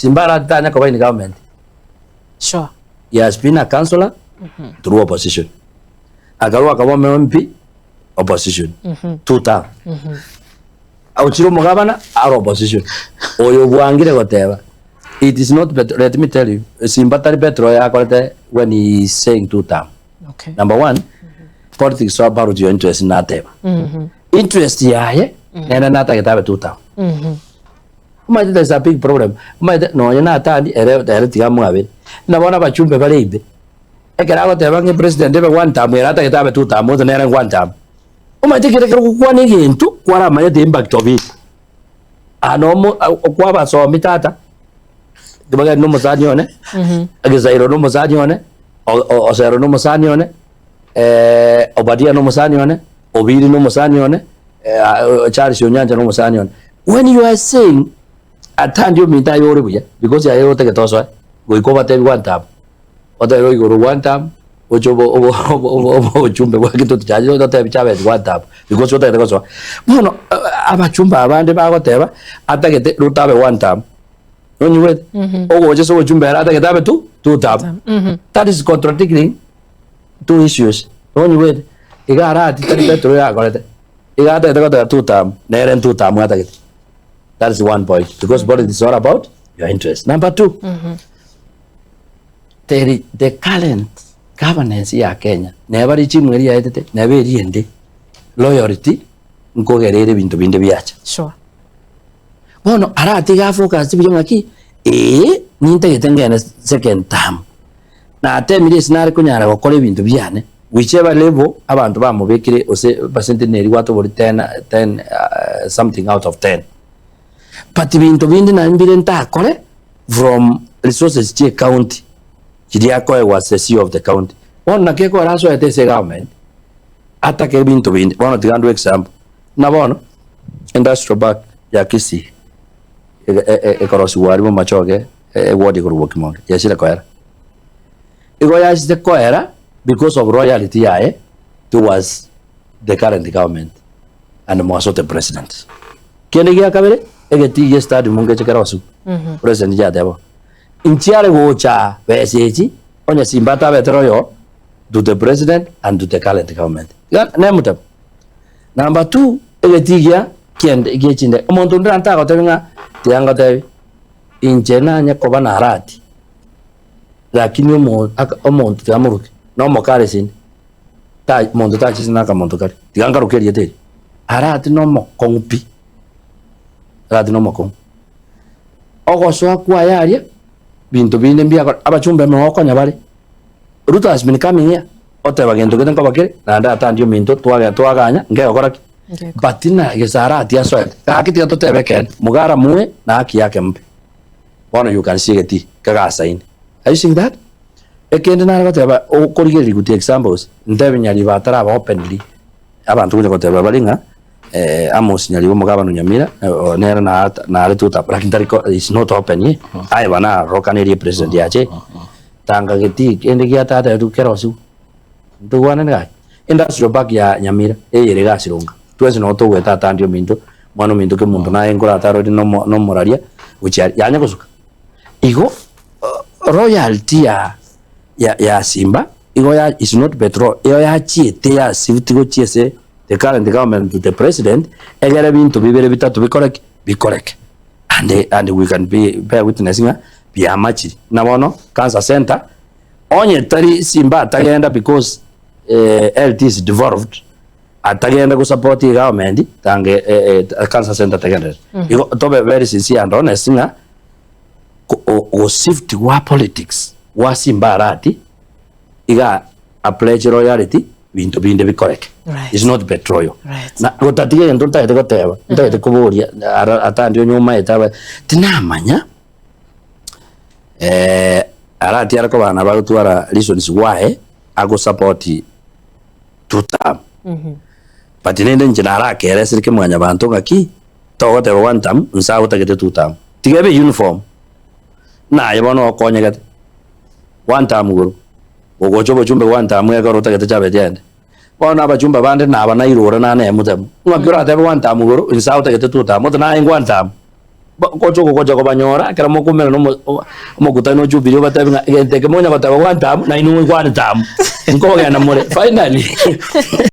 Simba tanya koba in government. Sure. He has been a councillor through opposition. Akarwa akaba omo MP opposition. Two term. Ochire omogabana are opposition. Oyo bwangire goteba it is not bet let me tell you Simba tari Petro yakorete when he is saying two term. Okay. Number one, politics is about your interest nateba. Interest yaye nere natagete abe two term. Omanyete there is a big problem. Omanyete nonye natandi ere ere tiga mwabere. Buna bono abachumbe bare imbe. Ekero agoteba ng'a president ebe one term ere atagete abe two term gose nere one term. Omanyete kere ekero ogokwana egento kwaramanya the impact of it. Aa nomo okwabasomi tata, tibagende na omosani one, Egesairo na omosani one, Osero na omosani one, Obadia na omosani one, Obiri na omosani one, Charles Onyancha na omosani one. When you are saying atandi ominto aye ore buya because aye otagete osoe goika obatebi one term, otebe igoro one term oche obo obo obo obo ochumbe bwa kitutu chaye otebi Chavez one term because otagete gosoa. Bono abachumbe abande bagoteba atagete Ruto abe one term nonyigwete? Ogocha ase obochumbe ere atagete abe two two term. That is contradicting two issues nonyigwete? Iga arati tari Petero yakorete. Iga atagete goteba two term, nere two term atagete. That is one point because politics is all about your interest. Number 2 the, the current governance ya Kenya neba regime eri yaetete neba eri ende loyalty nkogera ere ebinto binde biacha. Sure. Bono aratiga afocus buya ng'aki ee nintagete ngende second term natemire ase nare konyara gokora ebinto biane whichever level abanto bamobekire gose percentage neri gwatobori ten, ten something out of ten. But binto binde naende mbire ntakore from resources chia ecounty chiria akoegwa as the CEO of the county. Bono naki ekogera asoete ase egovernment atake ebinto binde. Bono tiga ndue example, buna bono industrial park ya Kisii ekorosiwa aria Bomachoge eward ekorokwa Kimonge yachire koera. Igo yachete koera because of royalty yaye towards the current government and more so the president. Kende gia kabere egetii gie stadium ngeche kerosiwe president yateba inchiare gocha besa echi onye Simba atabete loyal to the president and to the current government. Iga nemoteba. Number two egetii gia kiende gie chinde omonto onde ntagotebi ng'a tiga ngotebi inche nanye koba narati lakini omo aka omonto tiga moruke na omokare sinde ta monto tachete na akamonto karia tiga nkaroke erieta erio arati na omokong'u pi arati na omokong'u. Ogosoa kwaye aria binto binde mbiakora abachumbe mogokonya bare Ruto has been coming here oteba gento gete nkoba kere naende atandie ominto twagenda twaganya nkegokora ki Ngeko. but na gese arati asoete gaki tiga totebe ekeene mugara mue na haki yake mpe bono you can see egetii kegasaini are you seeing that? Ekende nare goteba okorigereria gotia examples ntebi Nyaribo ataraba openly abanto gocha goteba bare ng'a Amos Nyaribo omogabana o Nyamira nere nare two-term lakini tari ko is not open eh aye bana arokanerie president yache tanga getii kende giatatebiwe kerosiwe ntogwanane gaki. Industrial park ya Nyamira eye ere gasironga twensi nabo togoeta atandi ominto mwana ominto kemonto naye nkoratarore nomo nomoraria gochia aria yanya gosuka. Igo royalty ya ya ya Simba igo ya is not petrol igo yachiete ya shift gochia ase the current government to the president egere binto bibere bitato bikore ki? Bikoreke and and we can be bear witness ng'a biamachiri. Buna bono cancer center onye tari Simba atagenda because health is devolved atagenda go support egovernment tange cancer center tegenderere. Igo tobe very sincere and honest ng'a go shift gwa politics gwa Simba Arati iga a pledge loyalty binto binde bikoreke. Right. It's not betrayal. Right. Na gotatiga egento ntagete goteba, ntagete koboria ara atandi onye omaete abe tinamanya Arati are kobana nabo agotwara reasons why ago support two term. But rende inche narakeresire kemwanyabanto ng'aki togoteba one term nse agotagete two term. Tiga ebe uniform naye bono okonyegete one term igoro ogocha obochumbe one term ekero otagete chabeti aende. Bono abachumba bande naba nairora nane motemu ng'aki oratebe one term igoro nse agotagete two term ote naye one term. Gocha ogogocha kobanyora ekero mokoumera na omokutano o Jubilee obatebi ng'a egento eke monya goteba gwantamu nainwe moigwane tamu. Nkogenda more finally.